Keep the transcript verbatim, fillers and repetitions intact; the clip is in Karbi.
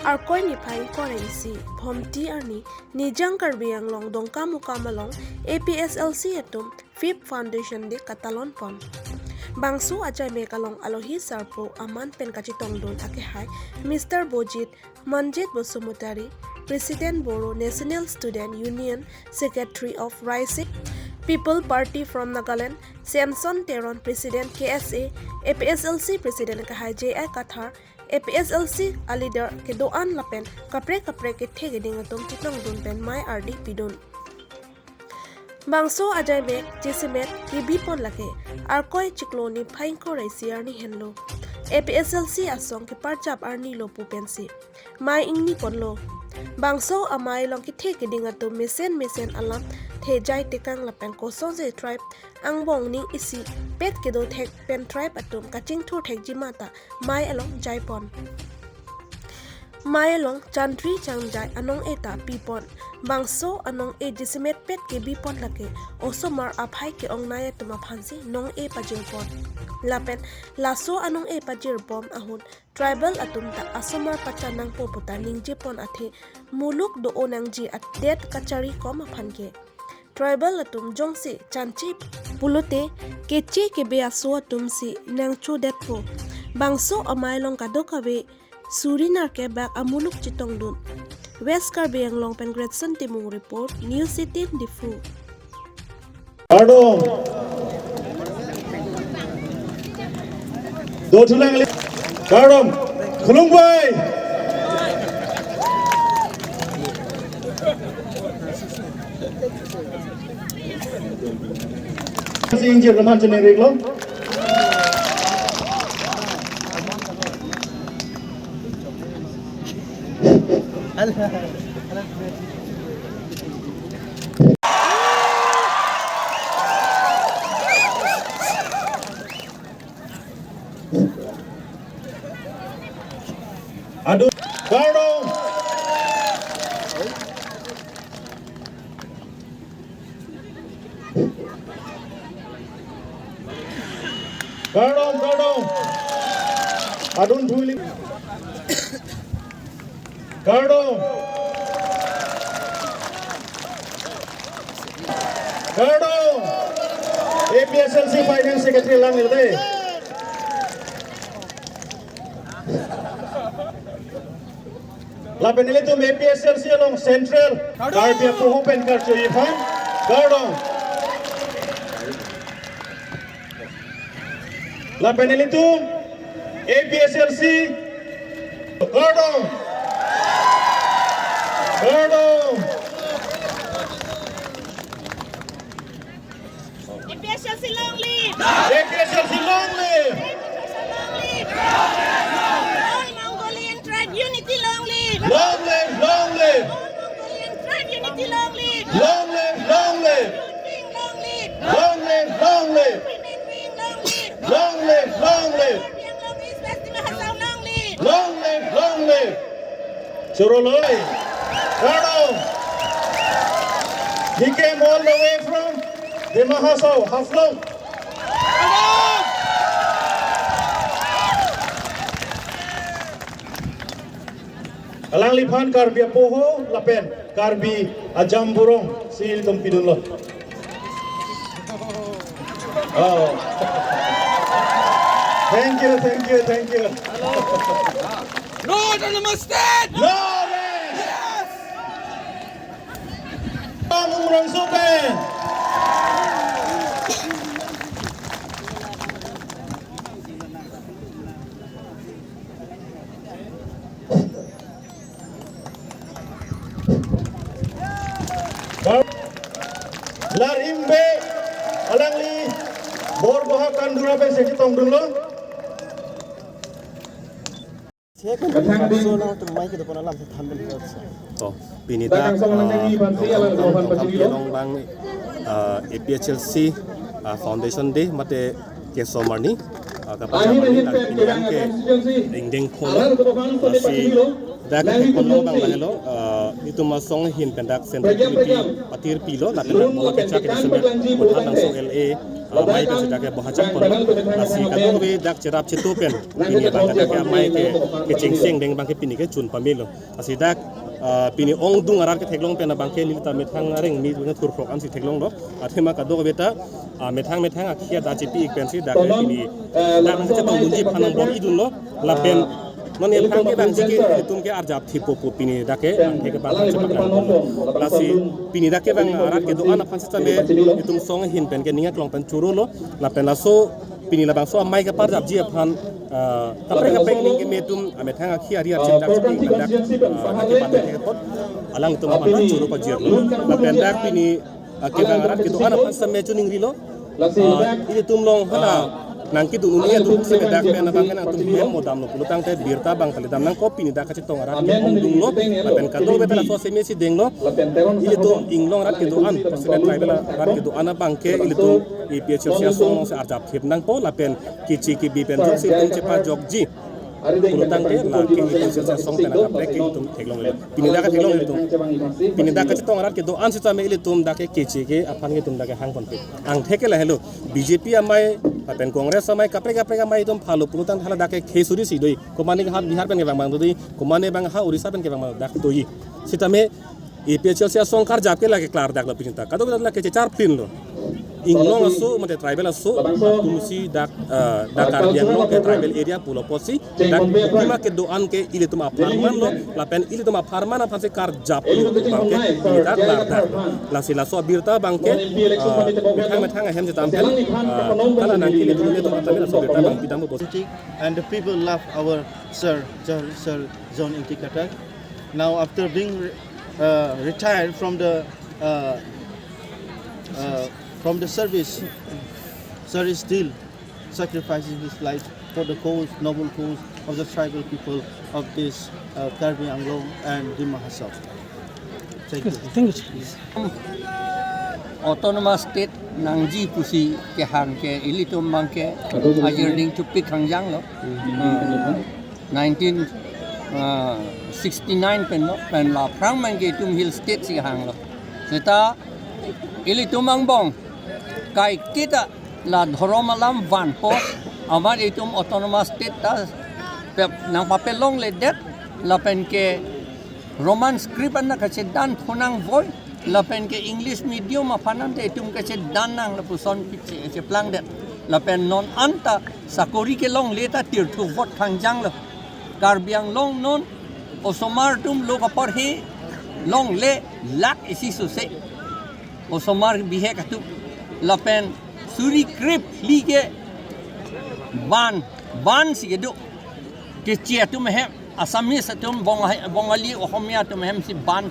Arkoi niphai ingkoi ra isi, Bhomti arni, Nijang Karbi Anglong Dongkamukam along A P S L C atum Fifth Foundation Day katalon pon. Bangso ajaimek along alohi sarpo aman pen kachetongdun akehai Mister Bojit Manjit Basumatary, President Bodo National Student Union, Secretary of Rising People Party from Nagaland, Samson Teron, President K S A, A P S L C President akehai J I Kathar, A P S L C aleader kedo-an lapen kaprek kaprek kethe keding atum chetongdun pen mei ardi pidun. Bangso ajaimek jasemet kebi pon lake Arkoi chiklo niphai ingkoi ra isi arni henlo. A P S L C asong keparjap arni lo pu pensi mei ingni ponlo. Bangso amei along kethe keding atum mesen mesen alamthe jai tekang lapen kosonsi tribe angbong ning isi pet kedo thek pen tribe atum kachingthur thekji ma ta mei along jai pon. Mei along chantri changjai anong-e ta pi pon. Bangso anong-e jasemet pet kebi pon lake osomar aphai ke-ongnei atum aphansi nong-e pajir pon. Lapen laso anong-e pajir bom ahut tribal atum ta asomar pachan nangpo pu ta ningje pon athe muluk do-o nangji adet kachari kom aphan ke. Tribal atum jongsi chanchi pulote keche kebe aso atumsi nangchodetpo. Bangso amei along kadokave suri nerkep bak amuluk chetongdun. West Karbi Anglong pen Gretson Timung report, News eighteen Diphu. Kardom. Dothulang li-, kardom. Khulumbai. Singji roman chene riklo. Aduh, kardom. Kardom, kardom. Adun thuli. Kardom. Kardom. A P S L C Finance Secretary lang nilde. Lapen ilitum A P S L C along Central Karbi apoho pen karcho iphan. Kardom. Lapen ilitum A P S L C. Kardom. Kardom. A P S L C long live! A P S L C long live! A P S L C long live! All Mongolian tribe unity long live! Long live, long live! All Mongolian tribe unity long live! Long live, long live! Youth wing long live! Long live, long live! Women wing long live! Long live, long live! Karbi Anglong East West Dima Hasao long live! Long live, long live! Choroloi. Kardom. He came all the way from Dima Hasao, Haflong. Alangliphan Karbi apoho lapen Karbi ajamburong si ilitum pidunlo. Oh. Thank you, thank you, thank you. No autonomous state! No rest! Yes! Pamung Rongsopen! Larim Bey, alangli Borboha Kandura pen si chetongdunlo. Kathang ding. To, pini dak, Dakang sama ah, nang iban si alang Dongkamukam, Dongkamukam pachiri lo. Kelong bang, ah, A P H L C, ah, Foundation Day mate keso marni, ah, kaprek ahin amarni ahin dak pen pini kelang ke akan constituency. Dingding kholo, alang ko bang lasi pachiri lo. Dak lagi ke kono bang si. Lahelo, ah, itum asong ahin pen dak Central Committee patir pilo, lapen dak Bola Kechak ke semet, Bola Kechak ke semet, Bola Kechak ke semet, L A, ah, amei pen si dak ke bohajak pon. Lasi kadokave dak cherap chetu pen pini abang ke dak ke amei ke, kecheng seng deng abang ke pini ke chun pamelo. Lasi dak, ah, pini ongdung arat ketheklong pen abang ke neli ta methang areng mi nang thurphrok ansi theklonglo. Athema kadokave ta, ah, methang methang akhei ta chepi ik pensi dak ke pini dak nangchetongdunji aphan nangbor-idunlo. Lapen non aphrang ke abang si ke itum ke arjap thipo pu pini dak ke, ah, ke abang chepaklangdunlo. Lasi pini dak ke abang arat kedo-an aphan sitame itum song ahin pen ke ning aklong pen chorolo. Lapen laso pini labangso amei kaparjapji aphan, ah, kaprek kaprek ning keme atum amethang akhei ari archip dak chepi pen dak, ah, dak ke pate ke apot alangtum aphan choro pajirlo. Lapen dak pini, ah, kevang arat kedo-an aphan sitame choningrilo. Ah, ilitum along hala nangkedun un-e atum sitame dak pen abang ke nangtum hem modamlo pulo tangte birta abang kali dam nangkok. Pini dak kachetong arat ke ongdunglo. Lapen kadokave ta laso seme si denglo. Ilitum inglong arat kedo-an, sitame tribal arat kedo-an abang ke ilitum A P H L C asong alongsi arjap thip nangpo lapen keche kebi pen jongsi itum chepajokji pulo tangte la ke A P H L C asong pen kaprek ke itum theklonglo. Pini dak ketheklong ilitum. Pini dak kachetong arat kedo-an sitame ilitum dak ke keche ke aphan ke itum dak ke hang ponpe. Angthek ke lahelo. B J P amei lapen Congress amei kaprek kaprek amei itum phalo pulo tangte hala dak ke khei suri si do-i. Komane ha Bihar pen kevang abang do-i. Komane abang ha Orissa pen kevang abang dak do-i. Sitame A P H L C asong karjap ke lake klardaklo pini ta. Kadokave ta lake chechar plinlo. Inglong aso mate tribal aso atumsi dak, eh, dak Karbi Anglong ke tribal area pulo apotsi dak pima kedo-an ke ilitum apharmanlo lapen ilitum apharman aphansi karjaplo abang ke pini ta klardak. Lasi laso abirta abang ke, eh, methang methang ahem chetam pen, eh, hala nangkele dulu ne to kami laso abirta abang pidampo. And the people love our sir, sir, sir John Ingti Khatter. Now, after being re-, uh, retired from the, uh, uh, from the service, sir is still sacrificing his life for the cause, noble cause of the tribal people of this, uh, Karbi Anglong and Dima Hasao. Thank you. Thank you, sir. Autonomous State nangji pusi kehang ke ilitum abang ke ajir ding chupik hangjanglo. Hmm. Nineteen, ah, sixty-nine pen lo, pen la aphrang abang ke itum Hill State si hanglo. Seta ilitum angbong kaiketa la dhorom alam vanpo, amat itum Autonomous State ta pep nangpapelongledet, lapen ke Roman script an kachedan phonangvoi, lapen ke English medium aphan ante itum kachedan nang lapuson piche cheplangdet. Lapen non anta sakori kelongle ta tirthu vote hangjanglo. Karbi Anglong non osomar atum lo kaporhe longle lakh isi sose. Osomar bihek atum lapen suri krip hli ke ban, ban si kedo. Keche atum ahem, Assamese atum, Bonga-, Bongali, Ohomia atum ahem si ban.